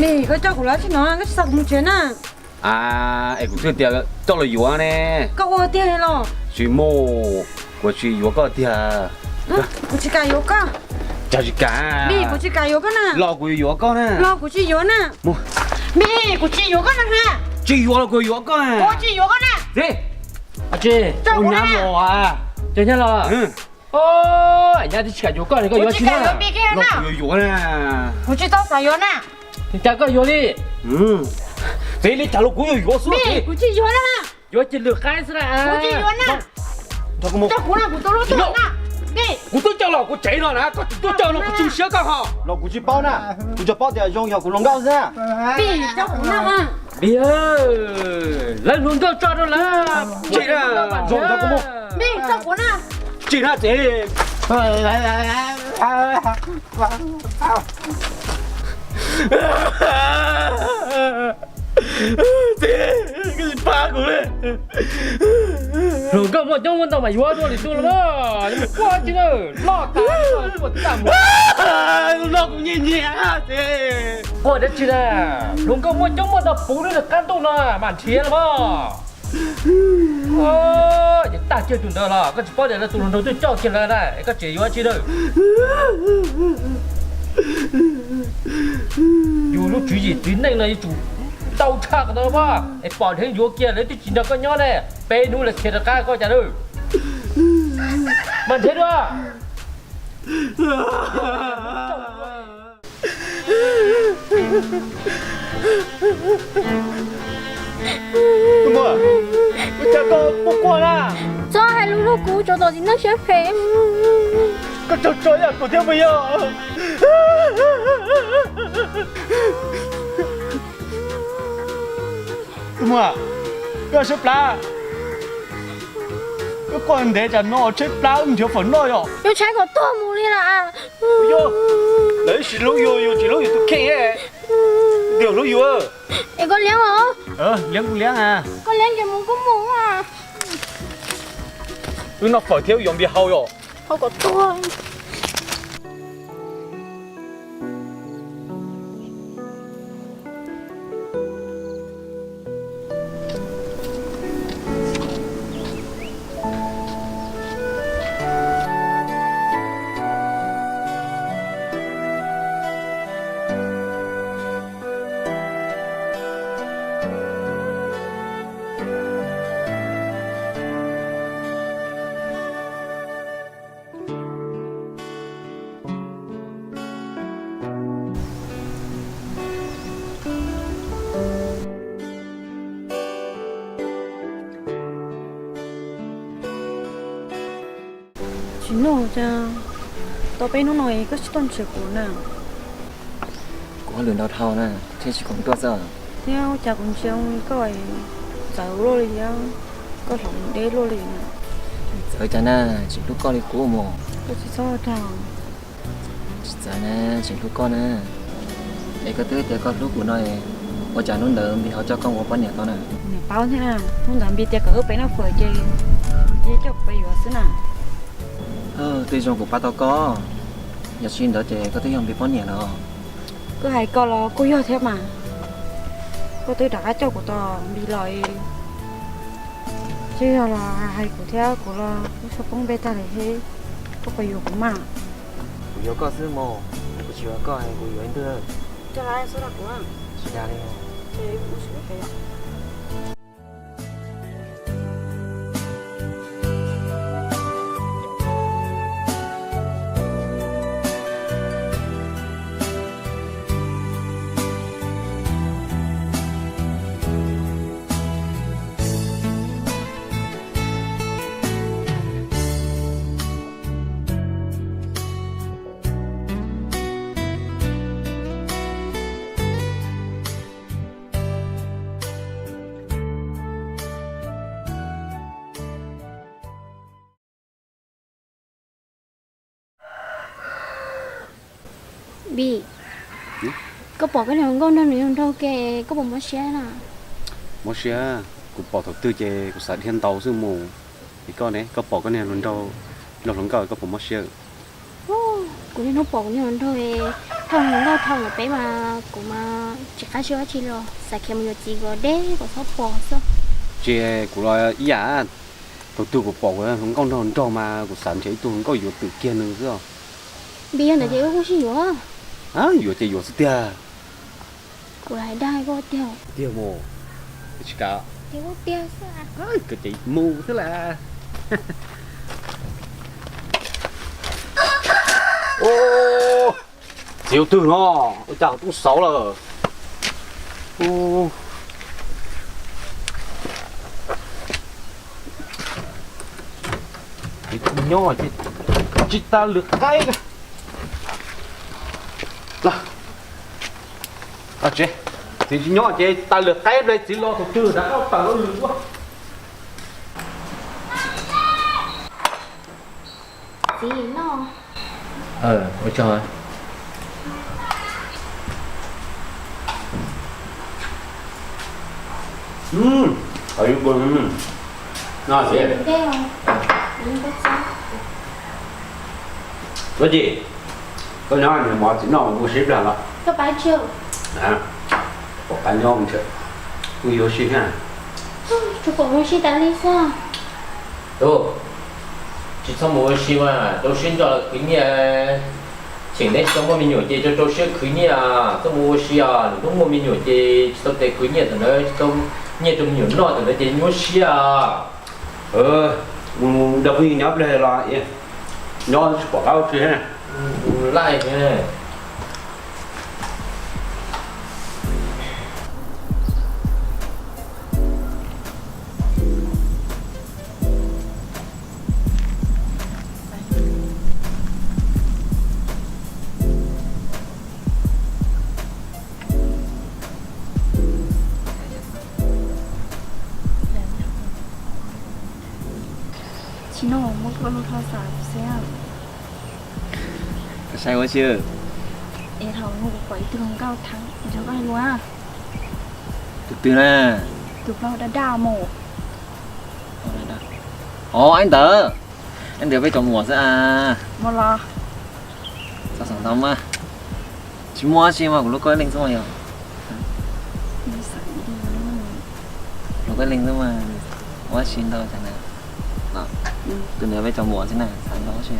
Koj coj kuv los tsis no, koj tsis xa kuv mus tsev na. A, es kuv twb tias coj los yuav ne. Koj ua tiag los? Tsis mus, kuv tsis yuav koj tiag. Kuv tsis kam yuav koj. Cas tsis kam? Kuv tsis kam yuav koj na. Los kuv yuav koj na. Los kuv tsis yuav na. Kuv tsis yuav koj na. Tsis yuav los kuv yuav koj. Kuv tsis yuav koj na. Tsis, kuv nyab los. Cov nyab los. Nyab twb tsis kam yuav koj, koj yuav tsis na. Los kuv yuav yuav na. Kuv tsis tau xav yuav na. Cas koj yuav li? Txiv, li cas los kuv yuav yuav xwb. Kuv tsis yuav na. Yuav cia lwm qaib xwb na. Kuv tsis yuav na. Coj kuv na, kuv tus hlub tuaj na. Kuv twb coj los kuv tsev no na, koj tseem tuaj coj no kuv tsis siab koj ho. Los kuv tsis paub na, kuv tsuas paub tias zoo yog kuv hluas nkauj xwb. Coj kuv na. Lawv hluas nkauj tso rau lawv. Tsis na, zoo coj kuv mus. Tsis na txiv. Txiv, koj tsis pab kuv li. Hluas nkauj muaj coob muaj ntau mas yuav dua lwm tus los mas, yuav mus quaj tsis na, loj tas quaj tsis tau mus. Lub no kuv nyiam nyiam txiv. Quaj dab tsi na, hluas nkauj muaj coob muaj ntau puv lub qab ntuj no mas nrhiav los mas. Ces tag kiag tus ntawd los koj tsis paub tias lawv tus hluas nraug twb coj kiag lawm na, es koj tseem yuav tsi na. Yus lub tswv yim txiv neej no yuav tsum tau tshaj qhov ntawd mas, es pom dheev yuav kiag lawv twb tsis nrog koj nyob ne, peb hnub lawv khiav rov qab koj cas na. Mas nrhiav dua. Tus muam, ua cas koj quaj quaj na? Txhob hais lus rau kuv, tsov tom txiv neej siab phem. Koj tsaug tso yam kuv thiab puas yog? Tus muam, koj tshaib plab. Koj quaj ntev cas no tshaib plab wb nrhiav fawm noj yom. Yuav tshaib kom tuag mus li lawm. Yog, lawv ib sim hlub yus, yus tsis hlub yus tus kheej, twg hlub yus? Es koj liab os. Liab kuj liab. Koj liab ces mus kuj mus. Wb noj fawm thiab wb yuav npias hau yom. Hau kom tuag. Tsis noj, cas tau peb hnub no koj tsis tuaj nrhiav kuv na? Kuv hauj lwm ntau dhau na, thiaj tsis khoom tuaj xwb. Thiab ua cas kuv ntsia koj txawv luaj li thiab, koj hloov deb luaj li na. Txawv cas na, tseem hlub koj li qub mus. Koj tsis txhob dag. Tsis txawv na, tseem hlub koj na. Es koj twb tias koj hlub kuv no, ua cas hnub ntawd Npis ho coj koj mus ua poj niam tau na? Niam paub thiab, hnub ntawd Npis tias kom wb peb noj fawm ces, ces coj kuv peb yuav xwb na. Twb zoo kuv pab tau koj, yog tsis li ntawd ces koj twb yog Npis poj niam lawm. Koj hais koj los kuj yog thiab mas, koj twb rov qab coj kuv tos Npis los, twb yog los hais kuv thiab, kuv los kuj xav poob npe tag li thiab, koj puas yuav kuv mas? Kuv yuav koj xwb mas, kuv tsis yuav koj kuv yuav ib ntus. Tsis dag li. Npis, koj pom koj niag hluas nkauj nrog nws hluas nraug ke, koj puas mob siab na? Mob siab, kuv pom thaum twg ces kuv xav dhia ntau xwb mus. Es koj ne, koj pom koj niag hluas nraug, niag hluas nkauj koj puas mob siab? Kuv niaj hnub pom kuv niag hluas nraug, Thaum hluas nkauj thaum peb mas kuv mas tsis qab siab dab tsi li, xav khiav mus yuav txiv kom deb kom txhob pom xwb. Ces kuv los ib yam, thaum twg kuv pom kuv hluas nkauj nrog nraug mas kuv xav nrhiav ib tug hluas nkauj yuav twm kiag nws xwb. Npis yog ntawd ces wb kuj sib yuav. Yuav ces yuav xwb tiag. Kuv hais dag koj tiag. Tiag mas, tsis kav. Tiag tiag xwb. Koj ces mus xwb las. Txiv ua twg no, ua cas tub xauv lawm. Txiv tsis nyob ces tsis tas lwm qaib. Txiv tsis nyob ces tas lwm qaib ple txiv los thaum twg rov qab tawm los lwm ua. Txiv no. Ua tsaug. Qhov yub no txiv. Koj ci, koj nyob nws mov txiv noj mus sib plag los? Pom qab nyob mus ntshe kuj yuav ua si na. Tsuas pom ua si tas li xwb. Tub, tsis txhob mus ua si mas rau siab ntso los khwv nyiaj. Cheem neb tsis tau muaj me nyuam ces rau rau siab khwv nyiaj, txhob mus ua si os. Lwm hnub muaj me nyuam ces tsis tau tes khwv nyiaj, thaum ntawd tsis tau nyiaj rau me nyuam noj, thaum ntawd ces nyuaj siab os. Mus nrog phooj ywg nyob pliag los, nyob tsis pom qab ua tsi. Laij. Tsis noj, muab koj lub thaj xav xwb. Koj saib ua tsi? Es thaum no kuv pom ib tug hluas nkauj thaum nrog koj hais lus. Tus twg na? Tus plaub daj daj mus. Ov, ib ntawd, ib ntawd peb cov muam xwb a. Mus los. Xav xav ntau mas. Tsis muaj dab tsi mas kuv hlub koj ib leeg xwb mas yog. Hlub koj ib leeg xwb mas, ua dab tsi ntau cas na. Tus ntawd peb cov muam xwb na, xav ntau dab tsi.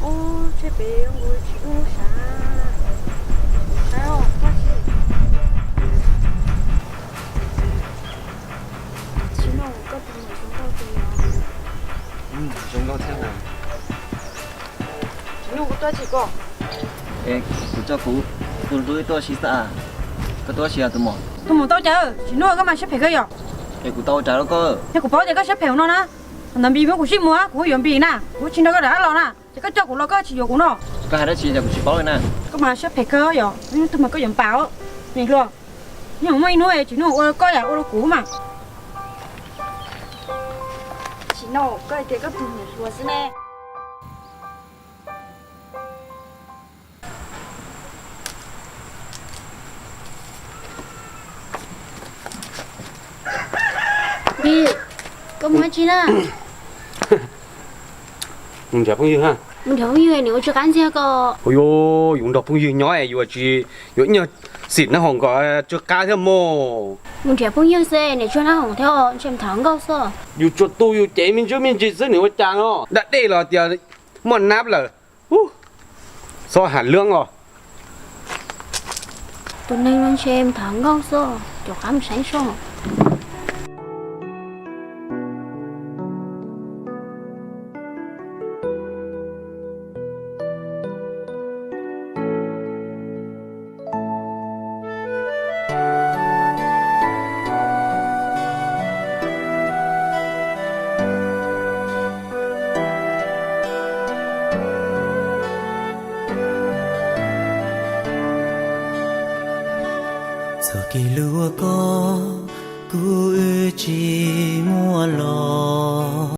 Ub, tsheb pem nkaus tsis muaj lub sav. Saib os, koj tsis. Tsis noj, koj tus muam zoo nkauj tiag. Zoo nkauj thiab na. Tsis noj, kuv tuaj tsis koj. Kuv coj kuv tus hlub tuaj ua si xwb. Koj tuaj ua si tus muam? Tus muam tau cas, tsis noj, koj mas siab phem kawg yom. Es kuv tau ua cas rau koj? Yog kuv paub tias koj siab phem ua no na, thaum ntawd Npis muab kuv zij mus, kuv yuav Npis na, kuv tsis nrog koj rov qab los na, ces koj coj kuv los koj tsis yuav kuv no. Koj hais dab tsi cas kuv tsis paub li na. Koj mas siab phem kawg yom, tus mas koj yuav npam os, niam hluas. Yog muaj ib hnub tsis noj ua koj yam ua rau kuv mas. Tsis noj, koj hais tias koj tus niam hluas xwb ne. Npis, koj mus dab tsi na? Mus nrhiav phooj ywg ha. Mus nrhiav phooj ywg, niam ua tsw qab ntxiag ko. Ua yuav, yuav nrog phooj ywg nyob es yuav tsis, yuav ib nyuag xim nab hoom kom tsw qab thiab mog. Mus nrhiav phooj ywg xwb, niam tsuag nab hoom thiab, ntshe mus tham hluas nkauj xwb. Yus tsuas tu yus cev me ntsis me ntsis xwb, niam ua cas no. Dab dej los tias muaj nab lawm. Txhob ham lwb os. Tus neeg no ntshe mus tham hluas nkauj xwb, caum qab mus saib soj. Txoj kev hlub koj kuv wb tsis muaj los.